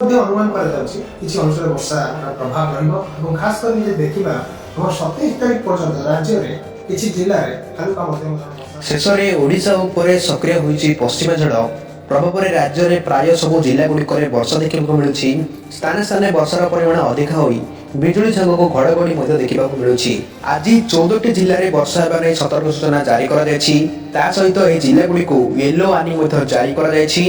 ମଧ୍ୟ ଅନୁମାନ କରାଯାଉଛି କିଛି ଅଞ୍ଚଳରେ ବର୍ଷାର ପ୍ରଭାବ ରହିବ ଏବଂ ଖାସ କରି ଯଦି ଦେଖିବା, ଆମର 27 ତାରିଖ ପର୍ଯ୍ୟନ୍ତ ରାଜ୍ୟରେ କିଛି ଜିଲ୍ଲାରେ ହାଲୁକା ମଧ୍ୟମ ଧରଣର ବର୍ଷା। ଶେଷରେ ଓଡ଼ିଶା ଉପରେ ସକ୍ରିୟ ହୋଇଛି ପଶ୍ଚିମା ଝଡ଼। ପ୍ରଭାବରେ ରାଜ୍ୟରେ ପ୍ରାୟ ସବୁ ଜିଲ୍ଲାଗୁଡ଼ିକରେ ବର୍ଷା ଦେଖିବାକୁ ମିଳୁଛି। ସ୍ଥାନେ ସ୍ଥାନେ ବର୍ଷାର ପରିମାଣ ଅଧିକ ହୋଇ ବିଜୁଳି ସାଙ୍ଗକୁ ଘଡ଼ଘଡ଼ି ମଧ୍ୟ ଦେଖିବାକୁ ମିଳୁଛି। ଆଜି 14ଟି ଜିଲ୍ଲାରେ ବର୍ଷା ହେବା ନେଇ ସତର୍କ ସୂଚନା ଜାରି କରାଯାଇଛି। ତା ସହିତ ଏହି ଜିଲ୍ଲାଗୁଡ଼ିକୁ ୟେଲୋ ୱାର୍ଣ୍ଣିଂ ମଧ୍ୟ ଜାରି କରାଯାଇଛି।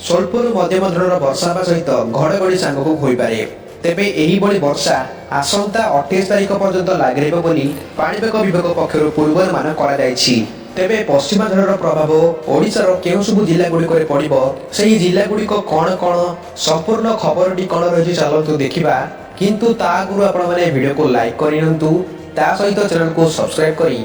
ସ୍ୱଳ୍ପରୁ ମଧ୍ୟମ ଧରଣର ବର୍ଷା ହେବା ସହିତ ଘଡ଼ଘଡ଼ି ସାଙ୍ଗକୁ ହୋଇପାରେ। ତେବେ ଏହିଭଳି ବର୍ଷା ଆସନ୍ତା 28 ତାରିଖ ପର୍ଯ୍ୟନ୍ତ ଲାଗି ରହିବ ବୋଲି ପାଣିପାଗ ବିଭାଗ ପକ୍ଷରୁ ପୂର୍ବାନୁମାନ କରାଯାଇଛି। ତେବେ ପଶ୍ଚିମା ଝଡ଼ର ପ୍ରଭାବ ଓଡ଼ିଶାର କେଉଁ ସବୁ ଜିଲ୍ଲାଗୁଡ଼ିକରେ ପଡ଼ିବ, ସେହି ଜିଲ୍ଲାଗୁଡ଼ିକ କ'ଣ କ'ଣ, ସମ୍ପୂର୍ଣ୍ଣ ଖବରଟି କ'ଣ ରହିଛି, ଚାଲନ୍ତୁ ଦେଖିବା। କିନ୍ତୁ ତା ଆଗରୁ ଆପଣମାନେ ଭିଡ଼ିଓକୁ ଲାଇକ୍ କରିନିଅନ୍ତୁ। ତା ସହିତ ଚ୍ୟାନେଲକୁ ସବସ୍କ୍ରାଇବ୍ କରି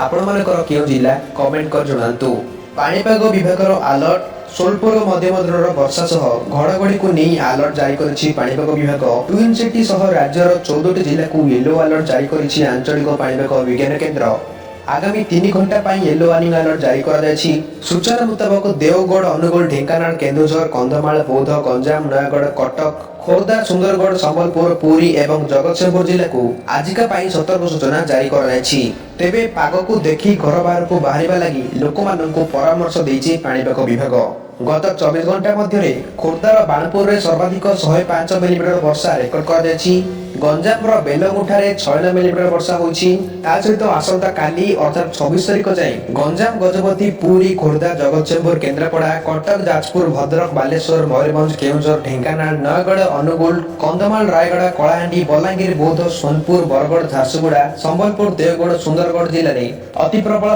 ଆପଣମାନଙ୍କର କେଉଁ ଜିଲ୍ଲା କମେଣ୍ଟ କରି ଜଣାନ୍ତୁ। ପାଣିପାଗ ବିଭାଗର ଆଲର୍ଟ। ସ୍ୱଳ୍ପରୁ ମଧ୍ୟମ ଧରଣର ବର୍ଷା ସହ ଘଡ଼ଘଡ଼ିକୁ ନେଇ ଆଲର୍ଟ ଜାରି କରିଛି ପାଣିପାଗ ବିଭାଗ। ଟ୍ୱିନ୍ ସିଟି ସହ ରାଜ୍ୟର 14ଟି ଜିଲ୍ଲାକୁ ୟେଲୋ ଆଲର୍ଟ ଜାରି କରିଛି ଆଞ୍ଚଳିକ ପାଣିପାଗ ବିଜ୍ଞାନ କେନ୍ଦ୍ର। ଆଗାମୀ 3 ଘଣ୍ଟା ପାଇଁ ୟେଲୋ ୱାର୍ଣ୍ଣିଂ ଆଲର୍ଟ ଜାରି କରାଯାଇଛି। ସୂଚନା ମୁତାବକ, ଦେଓଗଡ଼, ଅନୁଗୁଳ, ଢେଙ୍କାନାଳ, କେନ୍ଦୁଝର, କନ୍ଧମାଳ, ବୌଦ୍ଧ, ଗଞ୍ଜାମ, ନୟାଗଡ଼, କଟକ, ଖୋର୍ଦ୍ଧା, ସୁନ୍ଦରଗଡ଼, ସମ୍ବଲପୁର, ପୁରୀ ଏବଂ ଜଗତସିଂହପୁର ଜିଲ୍ଲାକୁ ଆଜିକା ପାଇଁ ସତର୍କ ସୂଚନା ଜାରି କରାଯାଇଛି। ତେବେ ପାଗକୁ ଦେଖି ଘର ବାହାରକୁ ବାହାରିବା ଲାଗି ଲୋକମାନଙ୍କୁ ପରାମର୍ଶ ଦେଇଛି ପାଣିପାଗ ବିଭାଗ। ଗତ 24 ଘଣ୍ଟା ମଧ୍ୟରେ ଖୋର୍ଦ୍ଧାର ବାଣପୁରରେ ସର୍ବାଧିକ 105 ମିଲିମିଟର ବର୍ଷା ରେକର୍ଡ କରାଯାଇଛି। ଗଞ୍ଜାମର ବେଲଗୁଣ୍ଠାରେ 96 ମିଲିମିଟର ବର୍ଷା ହୋଇଛି। ତା ସହିତ ଆସନ୍ତା କାଲି ଅର୍ଥାତ୍ 26 ତାରିଖ ଯାଏଁ ଗଞ୍ଜାମ, ଗଜପତି, ପୁରୀ, ଖୋର୍ଦ୍ଧା, ଜଗତସିଂହପୁର, କେନ୍ଦ୍ରାପଡ଼ା, କଟକ, ଯାଜପୁର, ଭଦ୍ରକ, ବାଲେଶ୍ୱର, ମୟୂରଭଞ୍ଜ, କେଉଁଝର, ଢେଙ୍କାନାଳ, ନୟାଗଡ଼, ଅନୁଗୁଳ, କନ୍ଧମାଳ, ରାୟଗଡ଼ା, କଳାହାଣ୍ଡି, ବଲାଙ୍ଗୀର, ବୌଦ୍ଧ, ସୋନପୁର, ବରଗଡ଼, ଝାରସୁଗୁଡ଼ା, ସମ୍ବଲପୁର, ଦେଓଗଡ଼, ସୁନ୍ଦରଗଡ଼ ଜିଲ୍ଲାରେ ଅତି ପ୍ରବଳ